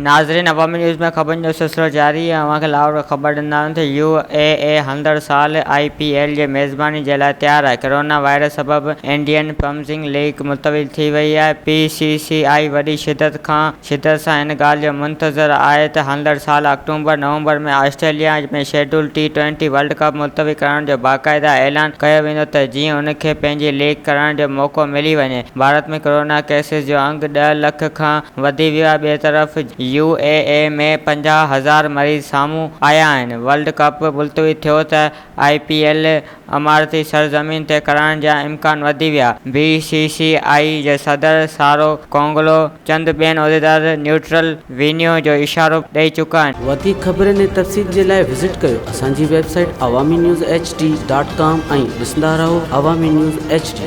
ناظرين عوامي نيوز ۾ خبرن جو سلسلو جاري آهي اوهان کي لاهور کان خبر ڏيندا آهيون ته يو اي اي هلندڙ سال آء پي ايل جي ميزباني جي لاء تيار آهي ڪرونا وائرس سبب انڊين پرمزنگ ليگ ملتوي ٿي وئي آهي پي سي سي آء وڏي شدت کان شدت سان ان ڳالهه جو منتظر آهي ته هلندڙ سال آڪٽومبر نومبر ۾ Australia ۾ schedule T twenty world cup ملتوي ڪرڻ جو باقاعده اعلان ڪيو ويندو ته جيئن ان کي پنهنجي ليگ ڪرائڻ جو موقعو ملي وڃي ڀارت ۾ ڪرونا ڪيسز جو انگ ڏهه لک کان وڌي ويو آهي ٻئي طرف يو اي اي ۾ 50 هزار مريض سامهون آيا آهن ورلڊ ڪپ ملتوي ٿيو ته آء پي ايل اماراتي سرزمين تي ڪرائڻ جا امڪان وڌي ويا بي سي سي آء جي صدر سارو ڪونگلو چند ٻين عهديدار نيوٽرل وينيو جو اشارو ڏئي چڪا آهن. وڌيڪ خبرن ۽ تفصيل جي لاء وزٽ ڪيو اسان جي website Awami news H D dot com ۽ ڏسندا رهو عوامي نيوز ايڇ ڊي.